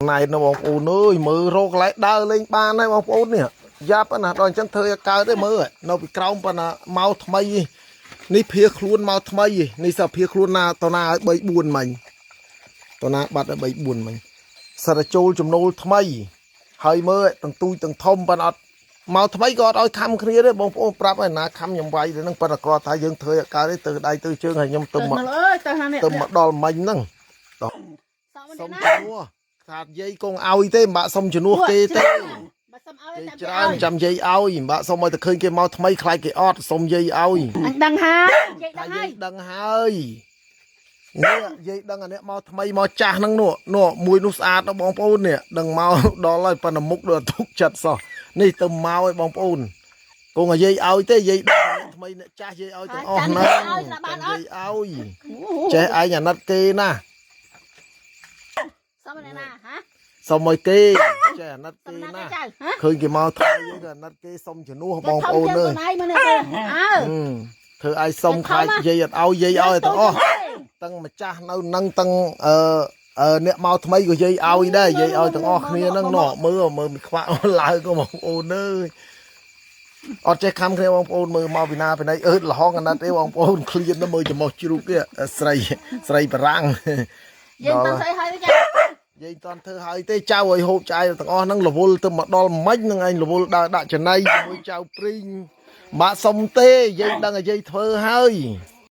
ណែនណាបងប្អូនអើយមើលរកកន្លែងដើរលេងបានហើយបងប្អូននេះយ៉ាប់ណាស់ដល់អញ្ចឹងធ្វើឲ្យកើតទេមើលនៅពីក្រោមប៉ុណ្ណាមកថ្មីនេះភៀខ្លួនមកថ្មីនេះសភៀខ្លួនណាតណាឲ្យ3 4មិញតណាបាត់ឲ្យ3 4មិញសិតតែចូលចំណូលថ្មីហើយមើលទាំងទូចទាំងធំប៉ុណ្ណាអត់មកថ្មីក៏អត់ឲ្យខំគ្នាទេបងប្អូនប្រាប់ឲ្យណាខំខ្ញុំវាយទៅនឹងប៉ុន្តែគ្រាន់ថាយើងធ្វើឲ្យកើតទេទៅដៃទៅជើងឲ្យខ្ញុំទៅមក ទៅអើយទៅហានេះ ទៅមកដល់មិញហ្នឹង សុំ សុំជំនួសថាយាយកងឲ្យទេមិនបាក់សុំជំនួសគេទេ បើសុំឲ្យ គេ ចាំ ច្រើនចាំយាយឲ្យមិនបាក់សុំឲ្យតែឃើញគេមកថ្មីខ្លាចគេអត់សុំយាយឲ្យ អញដឹងហើយយាយ ថា ដឹងហើយ យាយដឹងហើយនេះយាយដឹងអានេះមកថ្មីមកចាស់ហ្នឹងនោះនោះមួយនោះស្អាតណាស់បងប្អូននេះដឹងមកដល់ហើយប៉ុន្តែមុខដូចអត់ទុកចិត្តសោះនេះទៅមកឲ្យបងប្អូនគង់ឲ្យយាយឲ្យទេយាយដឹងអានេះថ្មីអ្នកចាស់យាយឲ្យទាំងអស់ហ្នឹងចាំយាយឲ្យចេះឯងអាណិតគេណាស់ សុំណាណាហ៎ សុំឲ្យគេចេះអាណិត សុំ គេណាស់ ណាគេចៅហ៎ ឃើញគេមកថ្មីគេអាណិតគេសុំជំនួសបងប្អូនអើយ ខ្លួនឯងមកនេះអើ ធ្វើឲ្យសុំខ្លាចយាយអត់ឲ្យយាយឲ្យទាំងអស់ទាំងម្ចាស់នៅនឹងទាំងអឺអឺអ្នកមកថ្មីក៏យាយឲ្យដែរយាយឲ្យទាំងអស់គ្នាហ្នឹងណោះមើលមើលមិនខ្វាក់ឡើងក៏បងប្អូនអើយអត់ចេះខំគ្នាបងប្អូនមើលមកពីណាពីណីអឺតលហងអាណិតទេបងប្អូនឃ្លានទៅមើលច្មោះជ្រូកទេស្រីស្រីបារាំង យើងទៅស្អីហើយចា យាយមិនតាន់ធ្វើហើយទេចៅឲ្យហូបឆ្អែតទាំងអស់ហ្នឹងរវល់ទៅមកដល់មិញហ្នឹងឯងរវល់ដើរដាក់ចំណៃជាមួយចៅព្រីងបាក់សុំទេយាយដឹងឲ្យយាយធ្វើហើយ